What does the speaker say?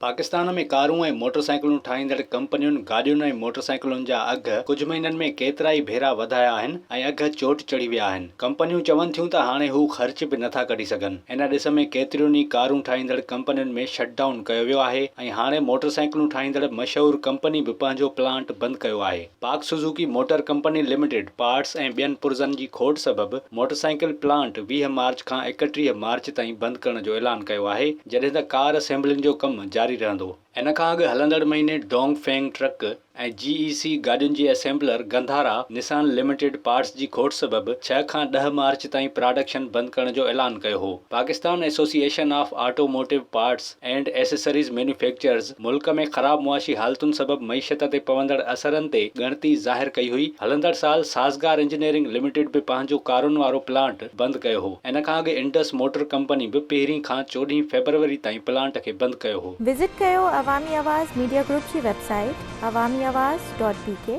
پاڪستان ۾ ڪارون ۽ موٽرسائيڪلون ٺاهيندڙ ڪمپنين گاڏين ۽ موٽرسائيڪلن جا اگهه ڪجهه مهينن ۾ ڪيترائي ڀيرا وڌايا آهن ۽ اگهه چوٽ چڙهي ويا آهن. ڪمپنيون چون ٿيون ته هاڻي هو خرچ به نٿا ڪڍي سگهن. ان ڏس ۾ ڪيتريون ئي ڪارون ٺاهيندڙ ڪمپنين ۾ شٽ ڊائون ڪيو ويو آهي ۽ هاڻي موٽرسائيڪلون ٺاهيندڙ مشهور ڪمپني به پنهنجو پلانٽ بند ڪيو آهي. Pak Suzuki motor company limited parts ۽ ٻين پرزن جي کوٽ سبب موٽرسائيڪل پلانٽ 20 مارچ کان 31 مارچ تائين بند ڪرڻ جو اعلان ڪيو آهي جڏهن ته ڪار اسيمبلين جو ڪم جاري رهندو. ان کان اڳ هلندڙ مهيني ڊونگ فينگ ٽرڪ ۽ جي اي سي گاڏين جي اسيمبلر گنڌارا نسان لميٽيڊ پارٽس جي کوٽ سبب ڇهه کان ڏهه مارچ تائين پراڊڪشن بند ڪرڻ جو اعلان ڪيو هو. Pakistan association of automotive parts and accessories manufacturers ملڪ ۾ خراب معاشي حالتن سبب معيشت تي پوندڙ اثرن تي ڳڻتي ظاهر ڪئي هئي. هلندڙ سال سازگار انجنيئرنگ لميٽيڊ به پنهنجو ڪارن وارو پلانٽ بند ڪيو هو. ان کان اڳ انڊس موٽر ڪمپني به پهرين کان چوڏهين فيبروري تائين پلانٽ کي بند ڪيو هو. وزٽ ڪيو عوامي آواز ميڊيا گروپ جي website Awami Awaz dot B K.